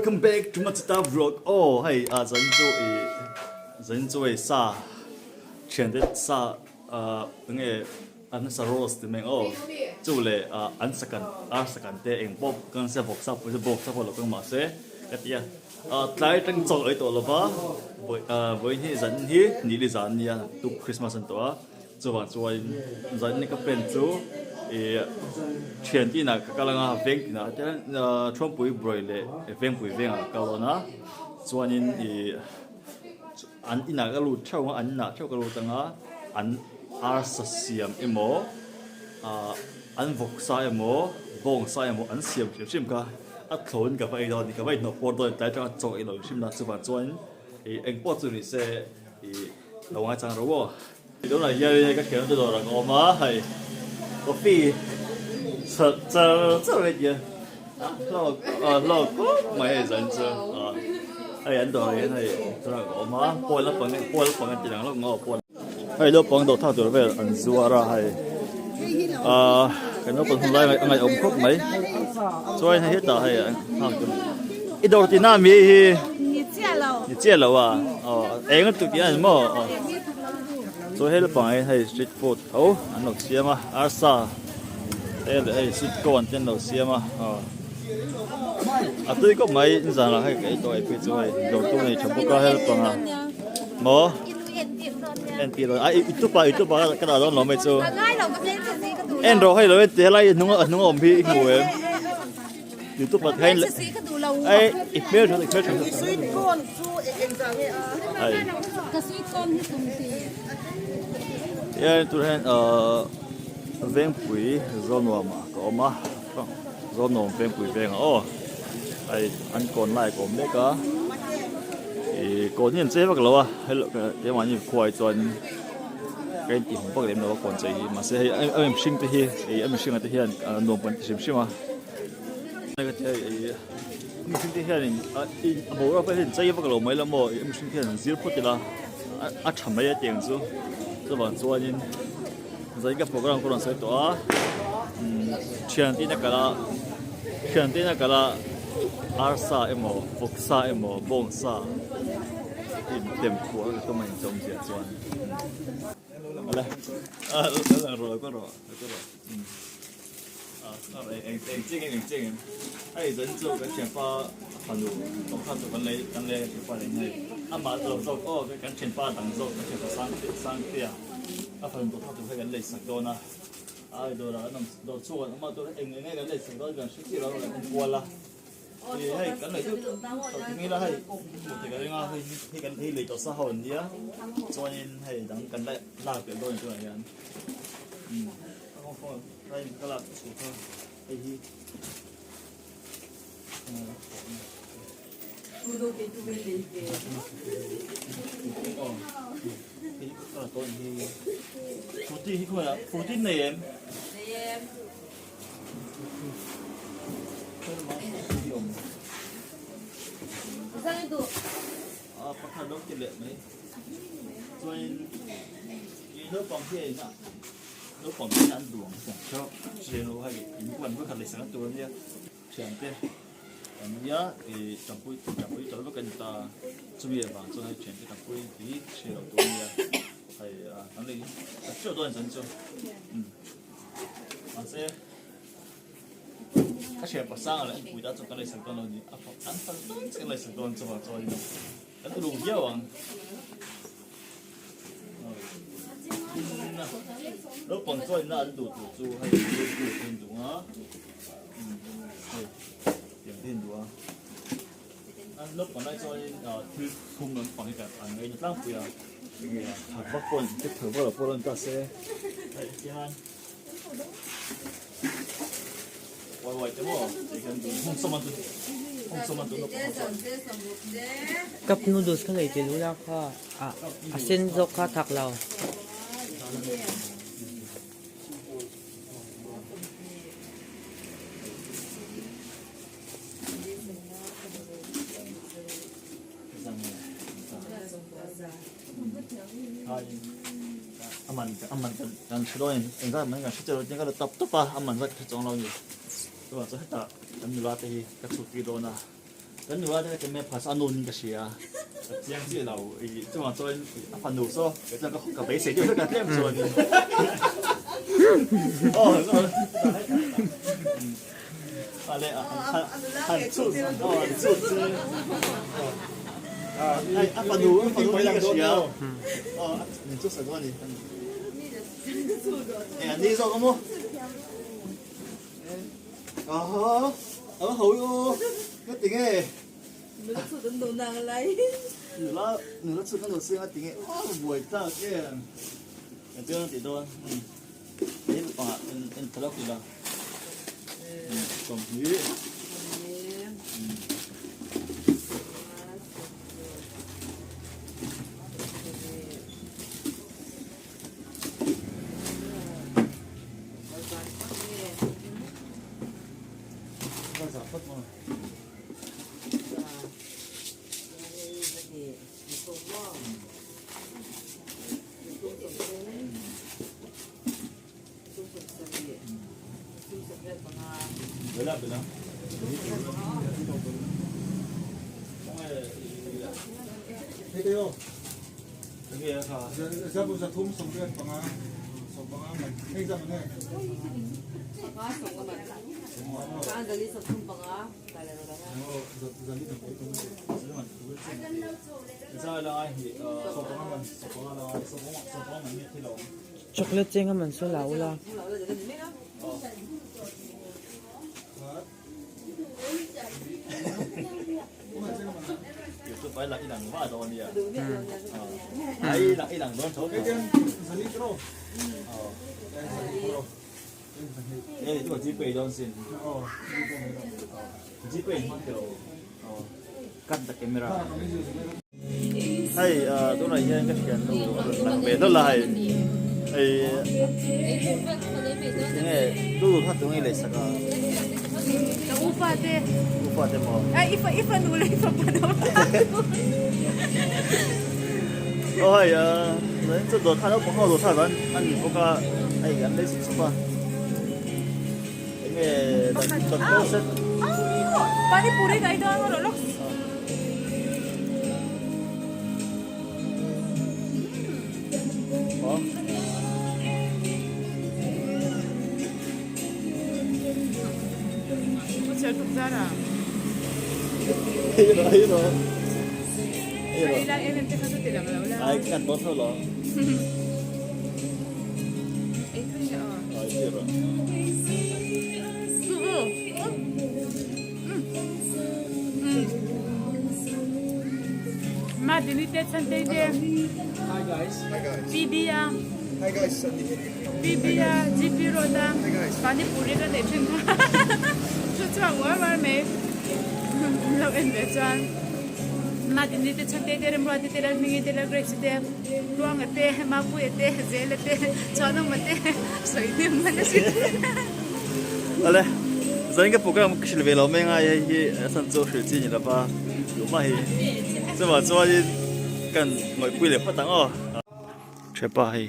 Welcome back to Machita vlog aw hei a zan chu i zan chu hei sa thian te sa ah enge an sa roast ti mai ang aw chu leh ah an sa kan ar sa kan te eng pawh kan se vawk sa pawh se bawk sa pawh lo kang mahse ka ti a ah tlai atang chaw ei tawh lova vawi ah vawiin hi zan hi ni li zan nia tuk Christmas an tawh a. Chuvang chuan zanin ka pen chu ih thian tinah ka kal anga veng tinah te Thuampui buai leh Vengpui vengah ka kal dawn a chuanin ih an inah ka lut theuh ang a an inah theuh ka lut anga an arsa siam emaw ah an vawksa emaw bawngsa emaw an siam hrim hrim kha a thlawin ka va ei dawn a ni ka va inhnawh pawr dawn a ni tlai atanga chaw ei lo hrim na chuvang chuan ih engpawh chu ni se ih lo ngaichang rawh aw. Tunah hian hei ka thiam te dawr ang awm a hei coffee char char char mai tia hlawk hlawk khawp mai hei zan chu hei an dawrah hian hei truck a awm a pawn lampang pawn lampang an ti lang lawk maw pawn hei naupang dawh thlak tur vel an zuar a hei ahh kan naupang hun lai a ngaihawm khawp mai chuan hei hetah hei an nghak tur i dawr tihna ami hi ni chiah lo a aw eng lutuk tih a ni maw aw. Chaw hel pang hi hei street food tho an lo siam a arsa te leh hei sweet corn te an lo siam a aw a tui khawp mai in zan ah hei ka ei tawh ei phei chu hei dawr tu nei tha bawk a hel pang a maw entir dawn a i tupa i tupa ka dah dawn lo mai chu en rawh hei lo en tih helai hnung a hnung a awm hi i hmu em youtube ah khan ei i hmel tha i hmel tha Sweet corn chu engzah nge a? Ai. Ka sweet corn hi tum ti. Hian tur hian ahh Vengpui Zawlnuam ah ka awm a Zawlnuam Vengpui vengah aw hei an kawn lai ka awm mek a ih kawn hi an chei vak lo a hello keimahni khuai chuan ka intih hmu vak lem lo a kawn chei hi mahse hei a mihring te hi ih a mihring ah te hian nuam kan ti hrim hrim a. Mihring te hianin a boruak pawh hian chei vak lo mai la maw mihring te hian an zir phawt ila a tha mai a tiang chu chuvang chuanin zain ka program ka rawn sawi tawh a thian te in a kal a thian te in a kal a arsa emaw vawksa emaw bawngsa in tem khuah ka tum a inchawm ziah chuan ala rawh ka rawh ka rawh. Eng chiang em eng chiang em hei zan chu kan thianpa fanu tawng kha chu kan lei kan lei thianpa lei hei amah lo zawk aw kan thianpa dang zawk kan thianpa sang sang tia a fanu tawng kha chu hei kan lei sak dawn a ai dawrah an awm dawr chhuak an awm a chuan eng eng nge kan lei sak dawn kan hre chiah lo kan enkual a ih hei kan lei deuh tawh ti mai ila hei hmuh theih ka ring a hei hei kan hei lei tawh sa ho an nia chuanin hei dang kan la lak belh dawn tunah hian umm. Pakhat lo ti leh mai chuan naupang hian Naupang te an duh ang chuan kha thian ho hei in huan vek a lei sak tur ania thian te an nia ih tampui tampui tel vek a ni ta chumi avang chuan hei thian te tampui hi chhe lo tur ania hei ah an lei tak chiah dawn chuan chu umm mahse ka thian pasanga leh an pui ta chuan ka lei sak dawn lo ni a an fal dawn chiah ka lei sak dawn chuvang chuan kan uluk viau ang. Naupang chuan an duh tur chu hei duh te an duh a hei tiang te an duh a an naupang lai chuanin thil thum lampang hi an ngaina tlangpui a enge thak vak pawh te thak vak lo pawh rawn ta se hei tihian uai uai te maw tihian duh hmun sawm an duh hmun sawm an duh naupang ho chuan. Cup noodles kha lei tel ula kha. A sen zawk kha thak lo. Aman aman kan hre dawn engzat man kan hre chiah lo tin ka la tap tawp a aman zat ka hre chuang lo a ni chuvang chuan hetah kan nula te hi ka chhuk tir dawn a. Kan nula te ka me phasa nu niin ka hria. Ka chiang chiah lo. I chungah chuan a fanu saw kei chuan ka beisei deuh hlek a tlem chuanin. Aw ale han chut aw han chut chu hei a fanu a fanu niin ka hria. Aw min chu sawi dawn a ni. Eng an ni zawk a maw? Aha, a va ho i aw, nga ti nge? Nula chhut an duh nang lai. Nula, nula chhut an duh si nga ti nge? Aw buai tak em. Eng chu an ti dawn. Hei pangah en en tha lawk ila. 20. Chocolate cheng a man saw la ula. Hei tunah hian ka thiannu a rawn lang ve hlawl a hei hei enge tu kha tunge leh sak a ka upa te upa te maw a i fa i fanu leh i fapa no aw hei zanin chu dawr kha naupang ho dawr kha an an ni bawk a hei an lei sup sup a enge dan dan set pani puri ka ei dawn rawh lawk. Madini te Chhantei te Hi guys. Hi guys. PB a Hi guys. PB a GP road a Pani puri ka neih thin kha chu chuak uar uar mai lo en ve chuan Madini te Chhantei te Remruati te Lalhmingi te Lalgrace te Tluanga te Mapuia te Zela te Chhuanawma te sawi hnem hman a si. Ale zanin ka program ka hrilh ve lo mai ngai hei hi a chhan chu hrilh chi ni lova duh hi chuvang chuanin kan ngawihpui leh phawt ang aw. Thepa hei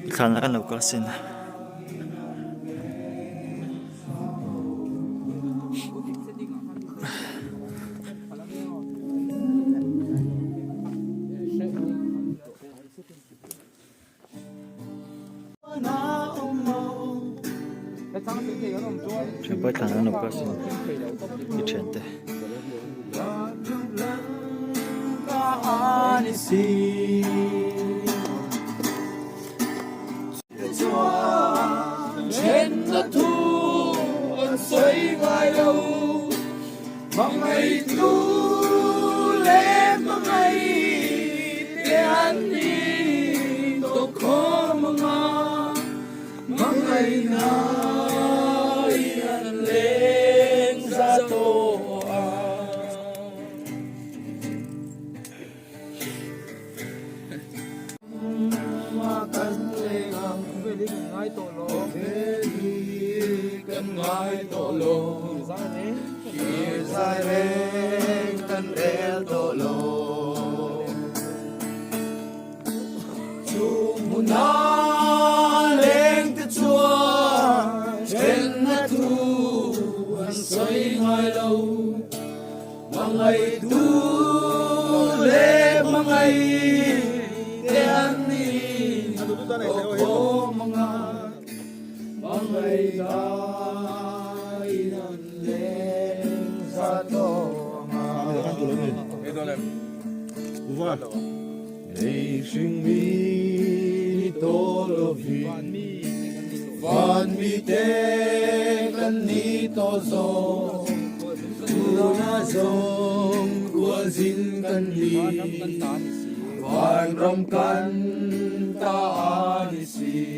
i thlan ah kan lo kal sin. Thianpa thlan an lo kal sin i thiante. Hmangaih tu leh hmangaih te an ni Awkhawm anga hmangaih daiin an leng za tawh anga. Lei hring mi ni tawh lovin van mite kan ni tawh zawk Tuna zawng kualzin kan ni Vanram kan ta a ni si.